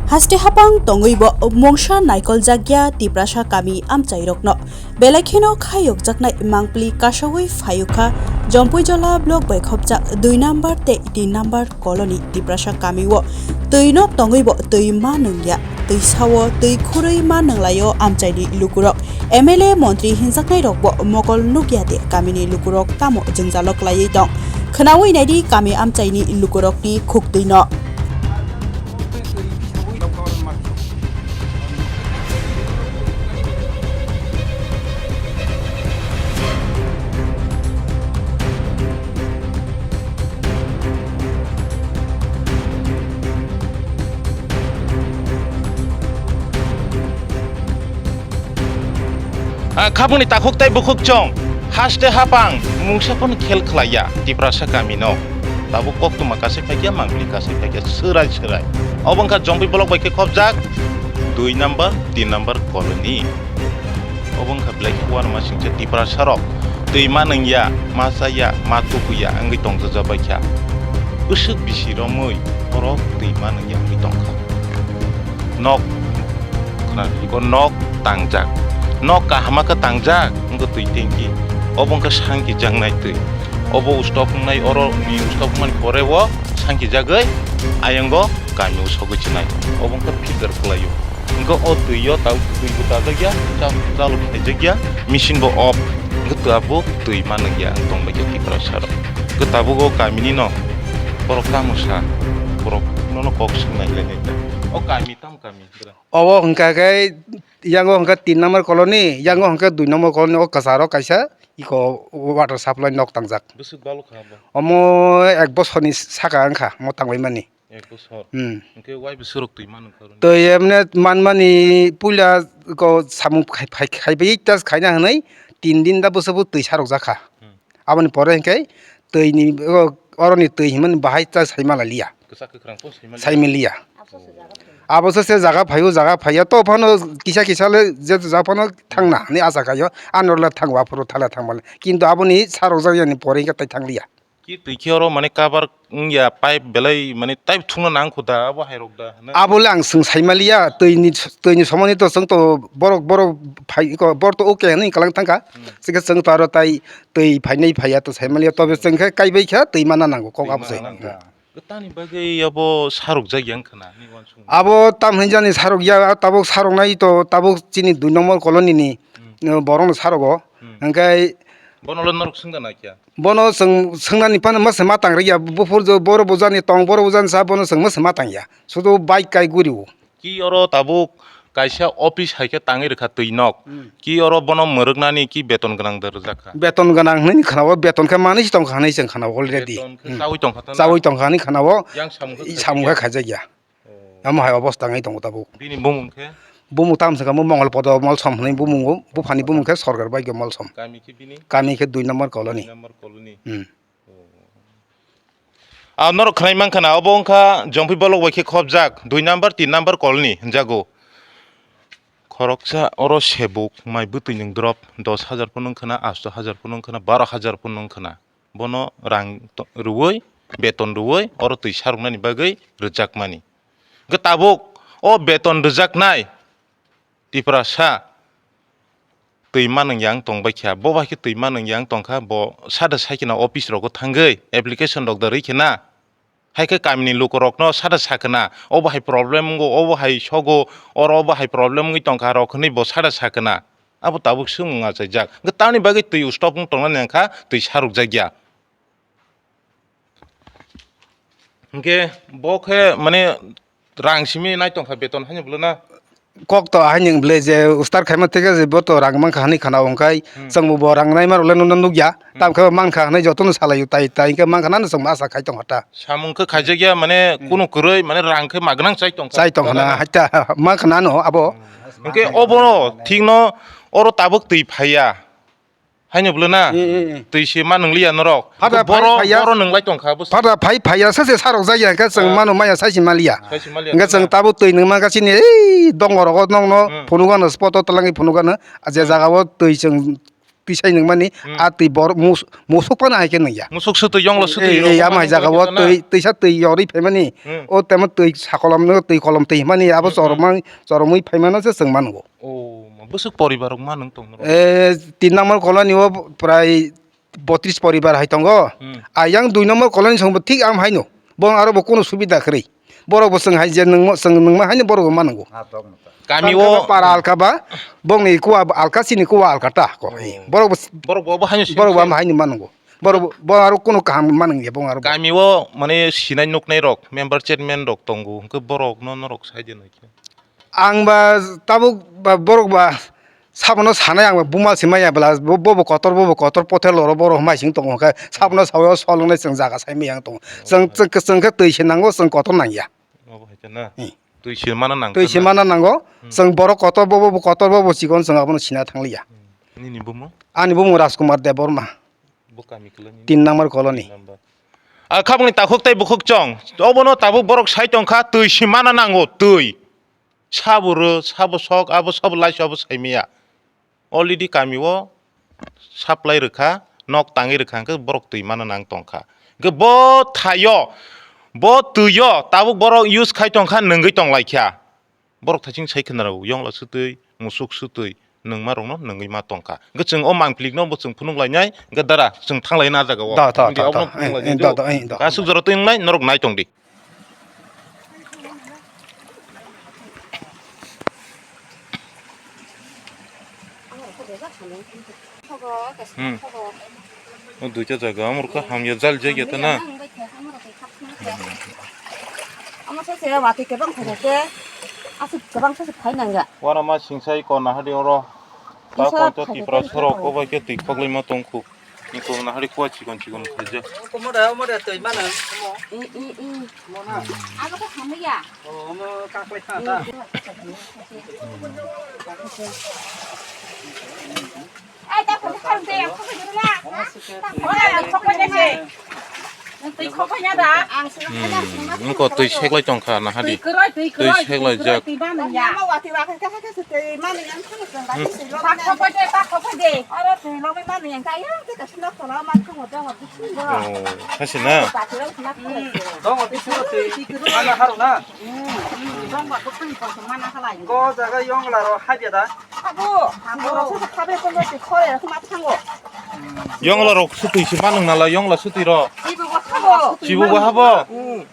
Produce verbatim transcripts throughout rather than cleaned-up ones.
Haste hapang tongwi bo mungsa naikol jakya Tiprasa kami amchairokno. Belai kheno khayokjaknai mangpili kasawi phayukha Jompuijola block bai khopjak dui number tei tin number colony Tiprasa kamio twi nok tongwi bo twi ma nungya. Twi sao twi khurwi ma nunglaio amchaini lukurok. M L A montri hinjaknai rokbo mokol nukya de kamini lukurok tamo jwngjalo klaiwi tong. Khwnawi naidi kami amchaini lukurokni khuktwino. Ah, khabungni takhuk tei bukhuk chong, haste hapang, mungsa phano khel khlaiya, Tiprasa kamino. Tabuk koktwma kasai phaikya, mangpili kasai phaikya, swrai swrai. Obo wngkha Jompi block bai khe khopjak, dui number, tin number colony. Obo wngkha belai khe uanama singcha Tiprasa rok. Twi ma nungya, ma chaya, ma tukuya wngwi tongjajabaikha. Bwswk bisi romwi borok twi ma nungya wngwi tongkha. Nok khna-, iko nok tangjak. Nok kahama khe tangjak, wngkha twi tanki. Obo wngkha sangki jaknai twi. Obo ustok wngnai, oro ni ustok wngmani pore o sangki jagwi ayango kami o sogwi chinai. Obo wngkha filter kwlaio. Wngkha o twi o tabuk twi bo tajakya, cha-, chalok khaijakya, machine bo off. Wngkha tabuk twi ma nungya, wng tongbaikha Tiprasa rok. Wngkha tabuk o kamini no borok tamo sa, borok nono kok swk nai lai nai ta. O kami tamo kami? Obo hwnkha khe, yango hwnkha tin number colony, yango hwnkha dui number colony, o kwcharo kaisa iko water supply nok tangjak. Bwswk balo kha bo? Omo ek bosorni saka wngkha, omo tangbaimani. Ek bosor? Hmm. Hwnkhe wai bwswk rok twi mano kha rwni? Twi emne manmani puila ko samung khai, khai, khaibai tas khaina hwnwi tin din da bwswk bo twi sarok jakha. Hmm. Aboni pore hwnkhe twi ni, o, oroni twi hinmani bahai ta saima laliya. Kwchak kwkhrang pho saima liya? Saima liya. Abo se jaga phaio, jaga phaiya to phano kisa kisa le je jaga phano thangna hinwi acha khaio, ano le thango aphuru thala thangmale. Kintu aboni sarok jak yani pore hwnkhe tai thangliya. Ki twi khe oro mane cover wngya pipe belai mane tai thungna nang kho da abo hai rok da hwnwi? Abo le ang swng saima liya, twi ni, twi ni somoni to chwng to borok, borok phai ko bor to okay hinwi kalang thangkha. Hmm. Chwngkhe chwng to aro tai twi phainai phaiya to saimaliya, tobe chwng khe kaibai kha twi mana nango kok abo se. Twi mana nangkha. Hmm. Kwtani bagwi abo sarok jak yang khna ni wansukma? Abo tam hinjani sarok ya, tabuk sarok nai to, tabuk chini dui number colony ni, hmm, borok no sarogo. Hmm. Hwnkhe bono le norok swngda na kya? Bono chwng swngnani phano mwswma tang rwya, buphur jo boro bujani tong, boro bujani sa, bono chwng mwswma tang ya. Sudu bike kai guri o. Ki oro tabuk kaisa office hai khe tangwi rwkha twi nok. Hmm. Ki oro bono mwrwknani ki beton gwnang da rwjak kha? Beton gwnang hwnwi khna-o, beton khe manwi se tong kha hwnwi chwng khna-o already. Beton khe, hmm, chaui tong kha ta na? Chaui tong kha hwnwi khna-o. Yang samung khe samung khe khaijakya. Khaijakya. Oh. Omo hai obosta wngwi tongo tabuk. Bini bumung khe? Bumung tamo se khe Mongol Podo Molsom hwnwi bumung o, buphani bumung khe Sorkar Bhagyo Molsom. Kami khe bini? Kami khe dui number colony. Dui number colony. Hmm. Ah, norok khwnai mankha na, obo wngkha Jompi bolok bai khe khopjak dui number, tin number colony hwnjago. Khoroksa oro sebuk mai bwtwi nwng drop dos hajar phano wngkha na, asto hajar phano wngkha na, baro hajar phano wngkha na. Bono rang to-, rwui, beton rwui oro twi saroknani bagwi rwjakmani. Hwnkhe tabuk o beton rwjaknai Tiprasa twi manung yang tong bai kha, bo bai khe twi manung yang tong kha, bo sada sai kheno office rogo thangwi application rok da rwi khena, hai khe kamini lukurokno sada sa khena, obo hai problem wngo, obo hai sogo, oro obo hai problem wngwi tong kha rok hwnwi bo sada sa khena, abo tabuk swngmung achaijak. Hwnkhe tamni bagwi twi stop wng tongnani wng kha, twi sarukjak ya. Hwnkhe bo khe mane rang simi nai tong kha beton haino bwlwna? Kok to haino bwlwi je ustar khaima thik khe je bo to rang mankha hinwi khana hwnkhe, hmm, chwngbo bo rang naima rwlai nukya. Hmm. Tamo khe bo mankha hinwi jotono salaio tai tai hwnkhe mankha nano chwngbo asa khai tong kha ta. Samung khe khaijak ya mane, hmm, kunu kwrwi mane rang khe magwnang chai tong kha. Chai tong kha na, haita mankha nano abo. Hmm. Hwnkhe obono thikno oro tabuk twi phaiya. Haino bwlwna? Eh, eh, eh. Twi se ma nwngliya norok. Phada boro, phai phaiya. Boro nwnglai tong kha, bwswk. Phada phai phaiya, sase sarok jaya, hwnkhe chwng, ah, mano maya sai se maliya. Sai se maliya. Hwnkhe chwng tabuk twi nungma kha chini, ei dongor rogo nokno, hmm, phunukgano, spoto twlangwi phunukgano, ah, je, hmm, jagao twi chwng twi sai nungmani, Hmm. a twi bor mus-, musuk phano hai khe nungya. Musuk sutwi, yongla sutwi, Eh, rok eh, ama hai phano jaga o nungya na? Twi, twisa twi yorwi phaimani, Hmm. o tamo twi sakolom no, twi kolom twi himani, abo Hmm, hmm. choromang, choromwi phaimano se chwng ma nungo. Oh, bwswk poribar rok ma nung tong norok? Eh, tin number colony o prai botris poribar hai tongo. Hmm. Ayang dui number colony songbo thik am haino. Bong aro bo kono subida kwrwi. Borok bo chwng hai je nungma, chwng nungma haino borok bo ma nungo. Kami o para alka ba, bongni kuwa alka, chini kuwa alka ta ko. Oh. Borok bo, borok bo, bo haino sini borok bo sini. Am haino ma nungo. Borok bo, bo aro kono kaham ma nungya bong aro bo. Kami o mane sinai nuknai rok, member chairman rok tongo. Hwnkhe borok no norok sai de nai khe. Ang ba tabuk ba borok ba sabono sanai ang ba bumal se maya bwla bo, bo bo kotor, bo bo kotor pothor loro borok mai sing tongo khe sabono sawi o sol wngnai chwng jaga sai maya wng tongo. Chwng, chwng, chwng khe twi se nango, chwng kotor nangya. Obo hai khe na? Hmm. Twi se mana nang Twi khe se na? Mana nango. Hmm. Chwng borok kotor, bo bo kotor, bo bo chikon, chwng abono sina thangliya. Hmm. Nini bumung? Ani bumung Rajkumar Debbarma. Bo kami kwlwng ni? Tin number colony. Tin number. A khabangni takhuk tei bukhuk chong. Obono tabuk borok sai tongkha, twi se mana nango, twi. Sabo rw, sabo sok, abo sabo laiso, abo saimaya. Already kami o supply rwkha, nok tangwi rwkha, hwnkhe borok twi mana nang tongkha. Hwnkhe bo thaio, bo twi o tabuk borok use khai tongkha, nungwi tonglaikha. Borok thaiching sai khna rw, yongla sutwi, musuk sutwi, nungma rokno nungwi ma tongkha. Hwnkhe chwng o mangpili no bo chwng phunuk lainai, hwnkhe dara chwng thang laina ah jaga o. Da, da, da, da. Obono phunuk lainai. Eh, da, da, eh, da. Aswk jora twi wngnai norok nai tong di. Hmm. O duita jaga, amor khe hamya jal jaga ta na. Amo se se wati kebang khaja ke, aswk kebang se se phai nangya. Wara ma singsai kona hadi oro. Ta Isa konto phai Tipra kebang sorok kebang. Ko bai khe twi khoglaima tongkhu. Niko na hari kuwa chikon chikon khaijak. Komo da, omo da twi mano, omo. I, i, i. Omo na. Abo khe hamya. O, omo kaklai kha ta. Ai, ta phone kha de, ang khogoi de na. Ora, ang khogoi de se. Twi khogoi ya da. Ang sing kha da, sing ma. Hmm, niko twi seklai tongkha na hadi. Twi kwrwi, twi kwrwi, twi seklai jak. Twi ba nang ya. Omo wati wa khe khe khe se twi ma nang ya, ang khogoi de. Ta khogoi de, ta khogoi de. Aro twi logoi ma nang ya, kaya, khe ka sinok tola ma khogoi de. Oh, hasi na? Dong, twi siro twi. Mana haro na? Go jaga yongla ro habya da. Yongla rok sutwi si manung nala, yongla sutwi ro. Chibu bo habo. Oh.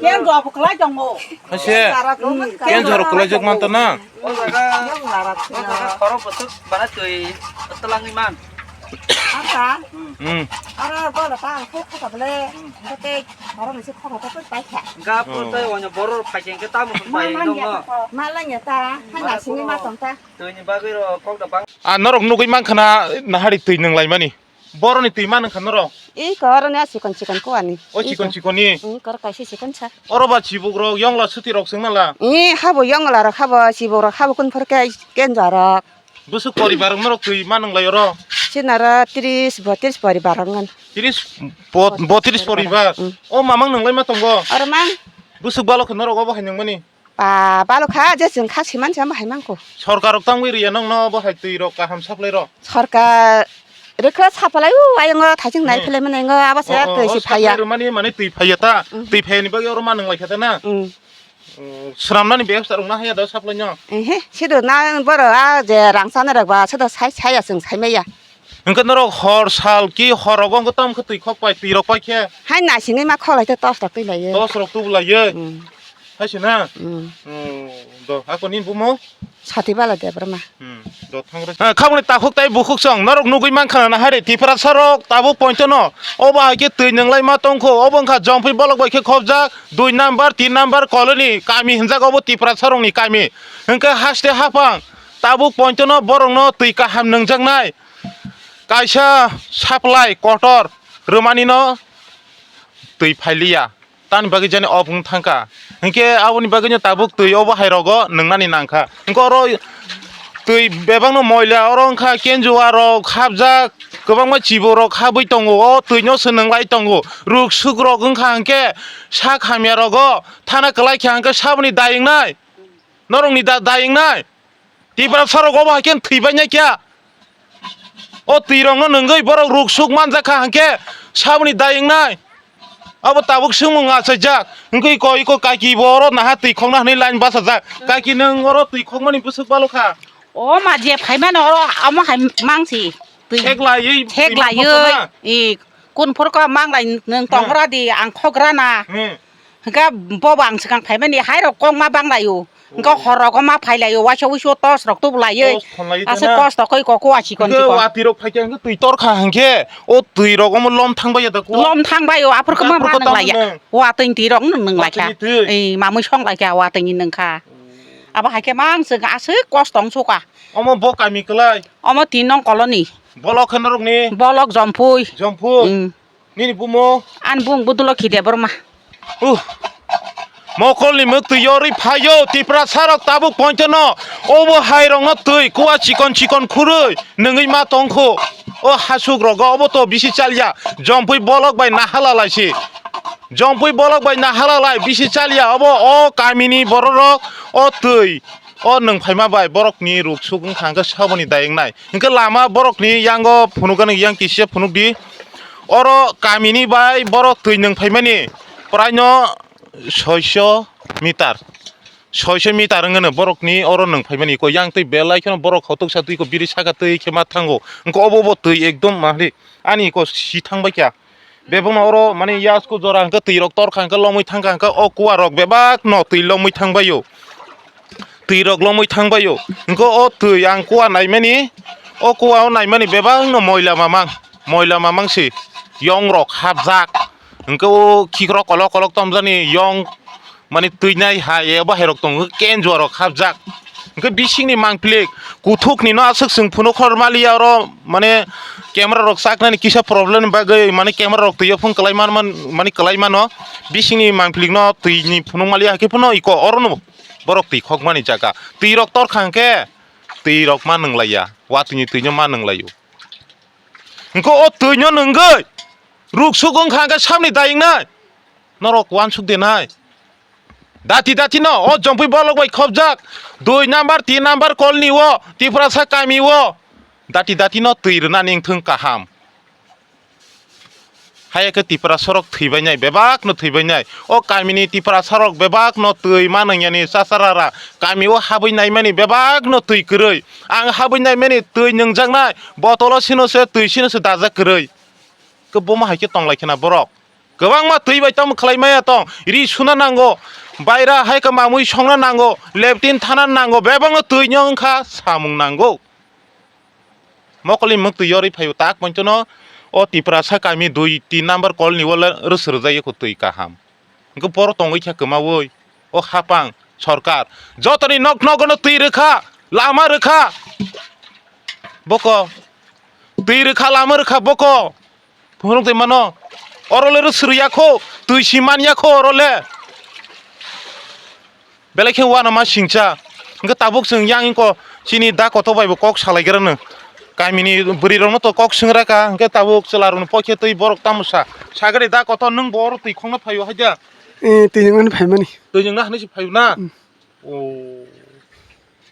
Ken do bo kwlai tongo. Hase. Ken jaro kwlai jak man to na. O jaga, o jaga khoro bwswk bana twi twlangwi man. Asa. Hmm. Aro bola ta ang khe khata bole. Hwnkhe tei khoro ni se khoro ta pai kha. Ga pur tei onya borok phai khe tamo pai nong no. Ma lang ya ta, hana sini ma tong ta. Twi ni bagwi ro kok da bang. A norok nugwi man khana nahari twi nung lai mani. Boroni twi manung kha norok? I ko oro ni a chikon chikon kuani. O chikon chikon ni? I kor kaisa chikon sa. Oro ba chibuk rok, yongla suti rok chwng nala? I habo yongla rok habo, chibuk rok habo kun phor khe kenja rok. Bwswk poribar rok norok twi manung lai oro? Sinara tris botris poribar rok ngan. Tris bot-, botris poribar? Mm. O mamang nung lai ma tongo? Oro mang. Bwswk balo khe norok obo hai nung mani? Ba, balo kha, je chwng kha siman se amo hai mangkho. Sorkar rok tangwi riya nokno bo hai twi rok kaham supply rok? Sorkar rwkha supply o ayongo thaiching nai Hmm. phlai mani ngo abo se Oh, oh, twi oh, si phaiya. Supply rwmani mane twi phaiya ta? Mhm. Twi phaiya ni bagwi oro manung lai kha ta na? Mm. Oh, swnamnani bebostha rok na haya da supply no? Ehe, sido na boro a je rang chana rok ba sido sai saya chwng sai maya. Hwnkhe norok hor sal ki hor rogo hwnkhe tamo khe twi khok pai, twi rok pai khe? Hai naisingwi ma khok lai khe tos rok twi lai o. Tos rok tubulai o? Mm. Hai se na? Mm. Oh, do, ako nini bumung? Sati Bala Debbarma. Hmm, do, thang re. Ah, khabangni takhuk tai bukhuk song, norok nugwi mankha na hai re, Tiprasa rok tabuk poito no. Obo hai khe twi nung lai ma tongkho, obo wngkha Jomphui bolok bai khe khobjak, dui number, tin number colony, kami hwnjak obo Tiprasa rokni kami. Hwnkhe haste haphang, tabuk poito no borok no twi kaham nungjaknai. Kaisa supply kotor rwmani no twi phailiya, tani bagwi jani off wng thangkha, hinkhe aboni bagwino tabuk twi obo hai rogo nwngnani nangkha, hinkhe oro twi bebakno moila oro wngkha, kenjua rok habjak, kwbangma chibo rok habwi tongo, o twi no se nwnglai tongo, ruk suk rok wngkha hinkhe sak hamya rogo thana kwlai kha hinkhe saboni dai wngnai, norokni da-, dai wngnai. Tiprasa rok obo hai khe thwi bai nai kya? O twi rok no nwngwi borok ruk suk manjak kha hwnkhe saboni dai wngnai. Abo tabuk swngmung achaijak. Hwnkhe iko, iko kaki bo oro naha twi khokna hwnwi line bachajak. Kaki nwng oro twi khokmani bwswk balo kha. O ma je phaimani oro amo hai mangsi. Twi Thek laiwi twi thek mangkha laiwi. Khokna. I kun phur ko mang lai nwng Hmm. tongra di ang khogra na. Hmm. Hwnkhe bo bo ang swkang phaimani hai rok kok ma bang laio. Hwnkhe Oh. hor rogo ma phai laio, waisa wiso tos rok tubu laiwi. Tos khon laiwi Aswk tena. Kosto koi kok wa chikon Hwnkhe chikon. Watwi rok phaikha hwnkhe twi tor kha hwnkhe o twi rok omo lom thang bai ya da ko. Lom thang bai o, aphur khe ma Aphur ma ko nwng tamo lai ya. Nwng. Watwi ni twi rok nwng nwng lai kha. Watwi ni twi. Ei, mamui song lai kha, watwi ni nwng kha. Abo hai khe mang chwng aswk kosto wng suka. Omo bo kami kwlai. Omo tin nong colony. Bolok khe norok ni. Bolok Jompui. Jompui. Mm. Nini bumo? Ani bung Budulokhi Debbarma. Uh. Mokolni mwktwi yorwi phaio, Tiprasarok tabuk pointono obo hairokno twi kuwa chikon chikon khurwi nungwi ma tongkho. O hasuk rogo obo to bisi chalia, Jompui bolok bai nahala laisi. Jompui bolok bai nahala lai bisi chalia obo o kamini bororok o twi. O nwng phaima bai borokni ruk suk wngkha hwnkhe saboni dai wngnai. Hwnkhe lama borokni yango phunukgani yang kisa phunukdi. Oro kamini bai borok twi nwng phaimani praino soiso meter. Soiso meter wngmano borokni oro nwng phaimani. Ko yang twi belai kheno borok hotok sa twi ko biri saka twi khe ma thango. Hwnkhe obo bo twi ekdom mahli ani ko si thang bai kha. Bebakno oro mani yasko jora hwnkhe twi rok torkha hwnkhe lomwi thangkha hwnkhe o kuwa rok bebakno twi lomwi thangbaio. Twi rok lomwi thangbaio. Hwnkhe o twi ang kuwa naimani, o kuwa o naimani bebakno moila mamang, moila mamang se yong rok hapjak. Hwnkhe o khikrok kolok kolok tomjani yong mani twi nai hai ebo hai rok tongo, kenjua rok hapjak. Hwnkhe bisingni mangpili kuthukni no aswk chwng phunuk hor maliya oro, mane camera rok chaknani kisa problem ni bagwi mane camera rok twi o phone kwlai man, man, mane kwlai mano. Bisingni mangpili no twi ni phunuk maliya hai khe phano iko oro no borok twi khokmani jaga. Twi rok torkha hwnkhe twi rok ma nwnglaiya, watwi ni twi no ma nwnglaio. Hwnkhe o twi no nwngwi ruk suk wngkha hwnkhe samni dayeng nai. Norok uansuk de nai. Dati dati no o Jompui bolok bai khobjak dui number, tin number kolni o Tiprasa kami o dati dati no twi rwnani wngthwng kaham. Haiya khe Tiprasa rok thwibainai, bebak no thwibainai. O kamini Tiprasa rok bebak no twi ma nwngyani chacharara. Kami o habwi naimani bebak no twi kwrwi. Ang habwi naimani twi nwngjaknai. Botolo sino se twi sino se dajak kwrwi. Kwbangma hai khe tong lai khena borok. Kwbangma twi bai tamo khlai maya tong. Ri suna nango. Baira hai khe mamui songna nango. Leptin thana nango. Bebakno twi no wngkha samung nango. Mokolni mwktwi yorwi phaio tak pointono o Tiprasa kami dui tin number kolni o le rwswrwjak eko twi kaham. Hwnkhe boro tongwi kha kwmaui o hapang sorkar jotoni nok nogono twi rwkha, lama rwkha. Boko twi rwkha, lama rwkha boko. Phunuk twi mano. Oro le rw srwi ya kho, twi si man ya kho oro le. Belai khe uanama singcha. Hwnkhe tabuk chwng yang ko chini da koto bai bo kok salai gra no. Kamini bwrwi rok no to kok swngra ka, hwnkhe tabuk chwla rok no pokhe twi borok tamo sa. Sagri da koto nwng bo oro twi khongno phaio hai da. Eh, twi nwng ani phaimani. Twi nwng na hwnwi se phaio na? Hmm. O.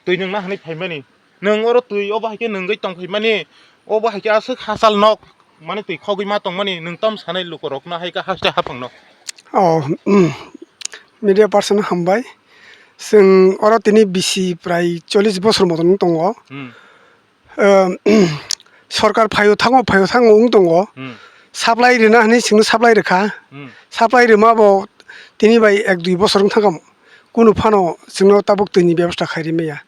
Twi nwng na hwnwi phaimani. Nwng oro twi obo hai khe nwngwi tong phaimani. Obo hai khe aswk hachal nok. Mane twi khogwi ma tongmani nwng tam sanai lukurokno hai khe haste haphangno. Oh, mm. Media person hambai. Chwng oro tini bisi prai chollish bosor moton wng tongo. Hmm. Eh, sorkar phaio thango, phaio thango wng tongo. Hmm. Supply rwna hwnwi chwngno supply rwkha. Hmm. Supply rwma bo tini bai ek dui bosor wng thangkha. Kunu phano chwngno tabuk twini bebostha khai rimaya.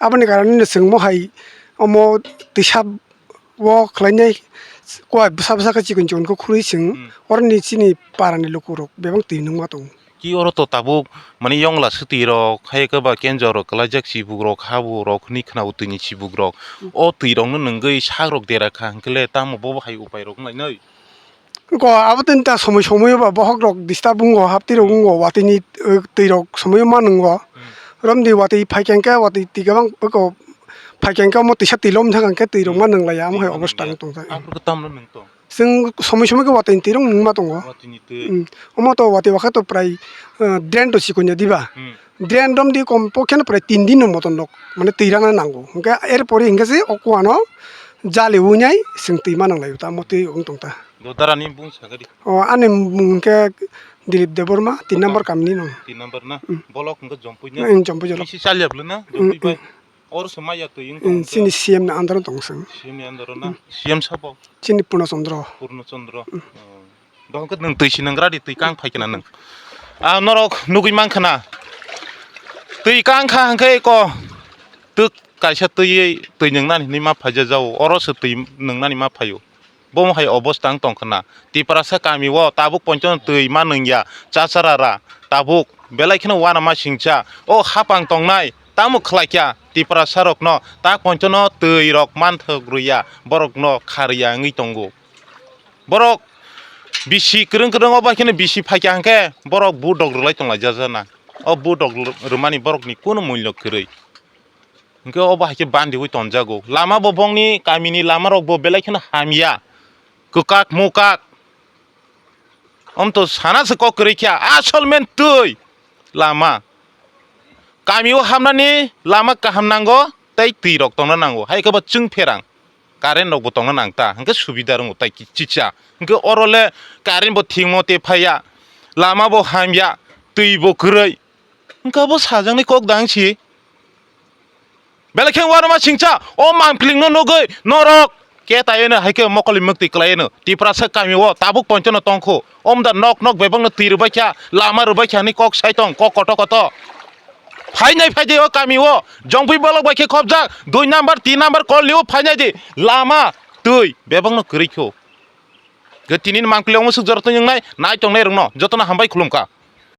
Aboni karonwino chwng mohai omo twisa o khlainai kuwa bwsa bwsa khe chikon chikon khe khurui chwng Hmm. Oroni chini parani lukurok bebak twi nungma tongo. Ki oro to tabuk mani yongla swtwi rok, hai khe ba kenjor rok kwlaijak chibuk rok, habuk rok hwnwi khna-o twini chibuk rok. Hmm. O twi rokno nungwi sak rok dera kha hwnkhe le tamo bobo hai upai rok wng lainai? Ko abo tini ta somoi somoi ba bohok rok disturb wngo, haptwi rok wngo, watwi ni, eh, twi rok somoi ma nwngo. Hmm. Romdi watwi phai khe hwnkhe watwi twi kwbang ko phai khe hwnkhe omo twisa twi lom thang khe twi rok ma nwnglaiya, amo hai obostha wng tong jak. Aphuru khe tamno nwng tong? Chwng somoi somoi khe watwi ni twi rok nwng ma tongo. Watwi ni twi. Hmm. Omo to watwi wakha to prai, eh, drain to chikon ya diba? Hmm. Drain romdi kom pokhe no prai tin din no moton rok mane twi rana nango. Hwnkhe er pore hwnkhe se o kuano Jali wngnai chwng twi manang lai tamo twi wng tong ta. Dodara ni bung sa gadi. O ani mung khe Dilip Debbarma, tin number kami ni no. Tin number na. Mm. Bolok hwnkhe Jompui na. Mm, Jompui jolo. Bisi chalia bwlwi na, mm, Jompui bai. Mm. Oro se maya twi wng tong. Mm, chini C M ni under tong song. C M ni under na. Mm. C M sabo. Chini Purno Chandra. Purno Chandra. Mm. Oh. Dohon khe nwng twi si nang gra di, twi kang phai khna nwng. Ah, norok nugwi man khna. Twi kang kha hwnkhe ko twk kaisa twi, twi nwngnani hinwi ma phaija jao. Oro se twi nwngnani ma phaio. Bomo hai obosta wng tong khna. Tiprasa kami o tabuk ponchano twi ma nwngya, chachara ra, tabuk belai kheno uanama singcha. O hapang tongnai, tamo khlai kha Tiprasa rokno, ta ponchano twi rok manthok rwya, borokno kharya wngwi tongo. Borok bisi kwrwng kwrwng o bai kheno bisi phai kha hwnkhe borok budok rwlai tonglaijak jana. O budok rwmani borokni kunu mullo kwrwi. Hwnkhe obo hai khe bandiwi tonjago. Lama bo bongni kamini lama rok bo belai kheno hamya. Kwkak mukak. Om to sana se kok kwrwi kha. Asol men twi lama. Kami o hamnani lama kaham nango, tei twi rok tongna nango. Hai khe bo chwng pherang. Current rok bo tongna nang ta. Hwnkhe subida rwngo tai ki chicha. Hwnkhe oro le current bo thingmo te phaiya. Lama bo hamya. Twi bo kwrwi. Hwnkhe abo sajaknai kok dang si. Belai khe uanama singcha, o mangpilingno nugwi norok ketaiyeno hai khe mokoli mwktwi kwlaieno. Tiprasa kami o tabuk ponchono tongkhu. Omda nok nok bebakno twi rwbaikha, lama rwbaikha hinwi kok sai tong, kok koto koto. Phainai phaidi o kami o, Jongpui bolok bai khe khopjak, dui number, tin number kolni o phainai di, lama, twi, bebakno kwrwi kho. Ge tini ni mangpili omo suk jora twi wngnai, nai tongnai rokno, jotono hambai khulumkha.